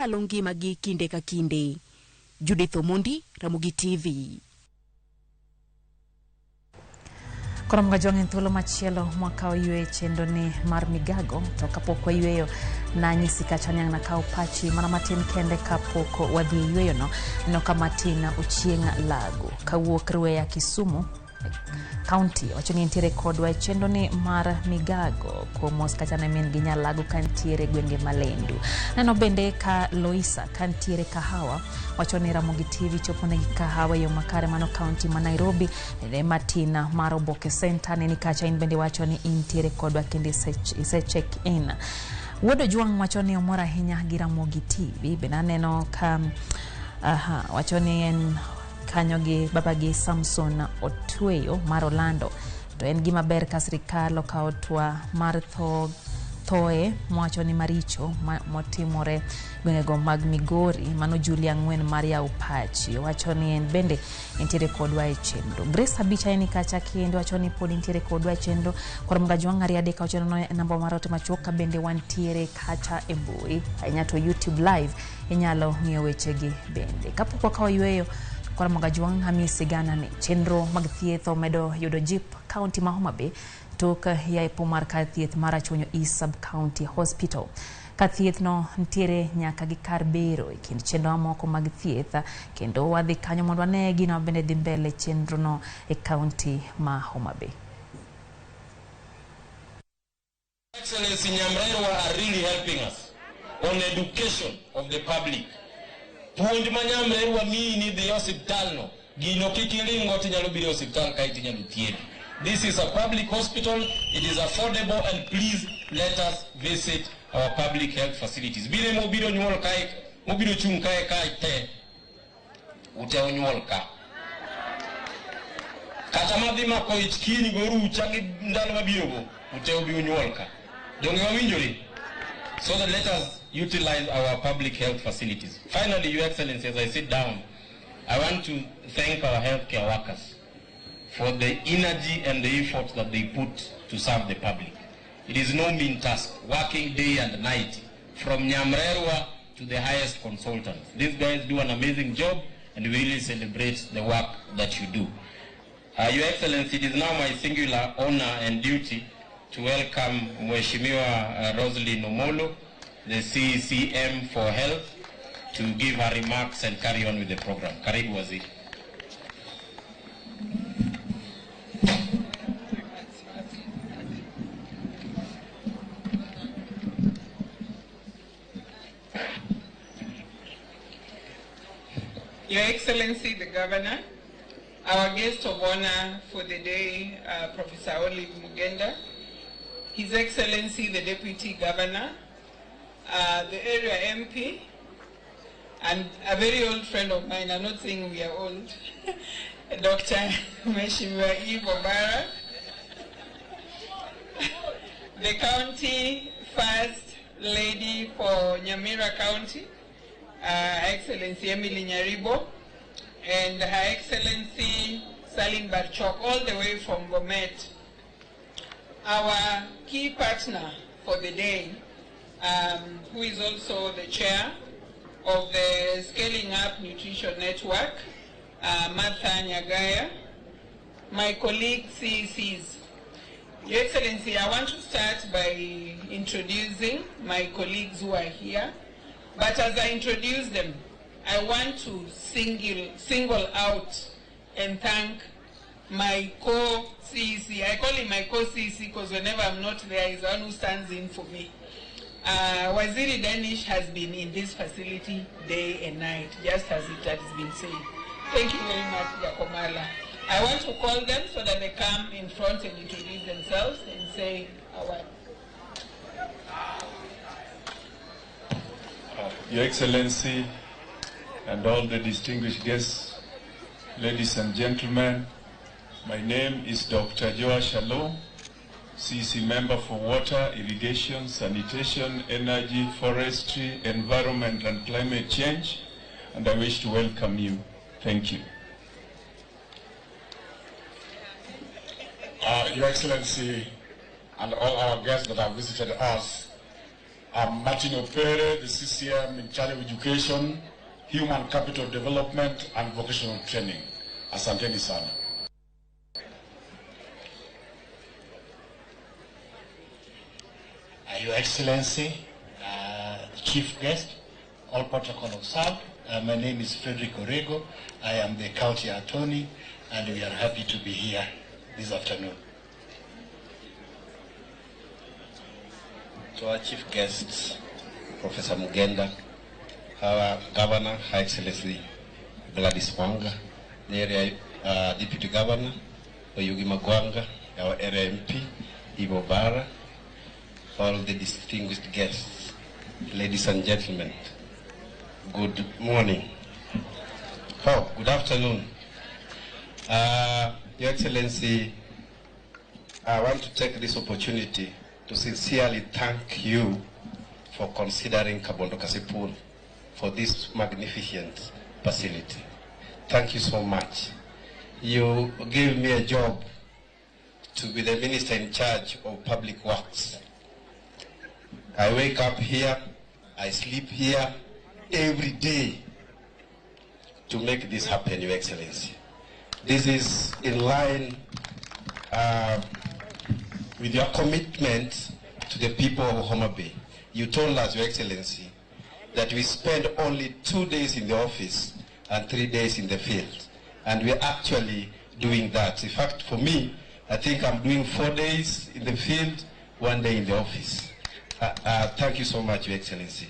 Lalo ngimagi kinde ka kinde. Judith Omondi, Ramogi TV. Koro Mgajwang' en thuolo machielo mwakawo yweyo e chenro ni mar migago to kapok wayweyo nanyisi kacha ni ang' nakaw pachi mana matin kende kapok wadhi e yweyono. Neno ka Martin Ochieng' Lago kawuok Rweya Kisumu County wacho ni entiere kodwa e chenro ni mar migago kuom mos kacha ne min gi Nyalago ka ntiere gwenge Malendu. Neno bende ka Loisa ka ntiere Kahawa wacho ni Ramogi TV chopo negi Kahawa e yo makare mano county ma Nairobi. Bende Martina mar Oboke Center neni kacha in bende wacho ni intiere kodwa kendo ise check in. Wuod Ojwang' wacho ni omor ahinya gi Ramogi TV. Bende aneno ka aha, wacho ni en kanyo gi babagi Samson Otweyo mar Orlando. To en gima ber ka sirikal okawo twa mar tho thoe mowacho ni maricho motimore gwengego mag Migori. Mano Julia Ang'wen mar Yaw Pachi wacho ni en bende entiere kodwa e chenro. Grace Abicha en kacha kendo wacho ni pod entiere kodwa e chenro. Koro Mgajwang' 2 3 9 e namba mar ote machuok ka bende wantiere kacha e mbui ahinya to YouTube live inyalo ng'iyo wechegi bende. Kapok wakawo yweyo, koro Mgajwang' amiyi sigana ni chenro mag thieth omedo yudo jip kaunti ma Homa Bay tok yapo mar kar thieth mar Rachuonyo East Sub County Hospital. Kar thieth no nitiere nyaka gi kar bero e kind chenro mamoko mag thieth kendo wadhi kanyo mondo wane gino bende dhi mbele chenro no e kaunti ma Homa Bay. Excellency Nyamrerwa are really helping us on education of the public. Puonj ma Nyamrerwa miyi ni dhi e osiptal no, gino kik iringgo tinyalo biro e osiptal kae tinyalo thiedhi. This is a public hospital, it is affordable and please let us visit our public health facilities. Bire mobiro nyuol kae, mobiro chung' kae kae te, ute unyuol ka. Kata madhi mako ich kiny go rucha gi ndalo mabiro go, ute ubi unyuol ka. Donge wawinjore? So that let us utilize our public health facilities. Finally, Your Excellency, as I sit down, I want to thank our healthcare workers for the energy and the effort that they put to serve the public. It is no mean task, working day and night, from Nyamrerwa to the highest consultants. These guys do an amazing job, and we really celebrate the work that you do. Your Excellency, it is now my singular honor and duty to welcome Mheshimiwa Roslyn Omolo, the CECM for Health, to give her remarks and carry on with the program. Karibu Waziri. Your Excellency, the Governor, our guest of honor for the day, Professor Olive Mugenda, His Excellency, the Deputy Governor, the area MP, and a very old friend of mine, I'm not saying we are old, Dr. Mheshimiwa Eve Obara, the County First Lady for Nyamira County, Excellency Emily Nyaribo, and Her Excellency Salim Barchok, all the way from Bomet. Our key partner for the day, who is also the chair of the Scaling Up Nutrition Network, Martha Nyagaya, my colleague CECs. Your Excellency, I want to start by introducing my colleagues who are here. But as I introduce them, I want to single out and thank my co-CEC. I call him my co-CEC because whenever I'm not there, he's the one who stands in for me. Waziri Danish has been in this facility day and night, just as it has been said. Thank you very much, Jakomala. I want to call them so that they come in front and introduce themselves and say a word. Your Excellency and all the distinguished guests, ladies and gentlemen, my name is Dr. Joash Aloo, CEC member for Water, Irrigation, Sanitation, Energy, Forestry, Environment and Climate Change, and I wish to welcome you. Thank you. Your Excellency and all our guests that have visited us, I'm Martin Opere, the CCM in charge of education, human capital development and vocational training. Asanteni sana. Your Excellency, the Chief Guest, all protocol observed. My name is Frederick Orego. I am the County Attorney, and we are happy to be here this afternoon. To our chief guests, Professor Mugenda, our Governor, Her Excellency Gladys Wanga, the area Deputy Governor, Oyugi Magwanga, our area MP, Ivo Bara, all the distinguished guests, ladies and gentlemen, good morning. Oh, good afternoon. Your Excellency, I want to take this opportunity to sincerely thank you for considering Kabondo Kasipul for this magnificent facility. Thank you so much. You gave me a job to be the minister in charge of public works. I wake up here, I sleep here every day to make this happen, Your Excellency. This is in line with your commitment to the people of Homa Bay. You told us, Your Excellency, that we spend only 2 days in the office and 3 days in the field. And we're actually doing that. In fact, for me, I think I'm doing 4 days in the field, 1 day in the office. Thank you so much, Your Excellency.